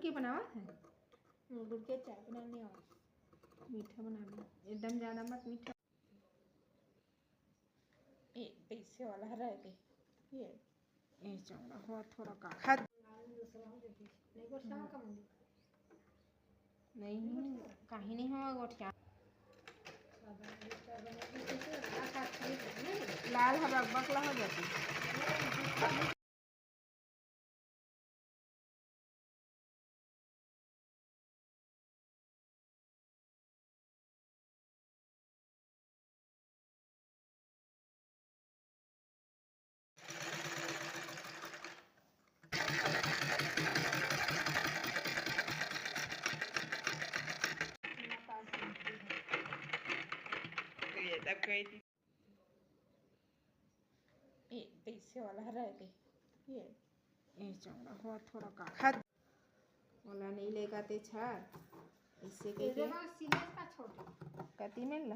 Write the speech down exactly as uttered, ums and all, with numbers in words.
के बनावत है? गुड़ के चाय बनाने आवा। मीठा बनाने, एकदम ज्यादा मत मीठा। ए, पैसे वाला रहते। ये, ए, चौड़ा हुआ थोड़ा का। खा। नहीं, काहे नहीं हुआ गोठिया। लाल हवा बकला हो जाती। ए, पैसे वाला रहते। ये, ए, चौड़ा हुआ थोड़ा का। खा। ओला नहीं लेगा ते छार। इससे के, के? कती में ला?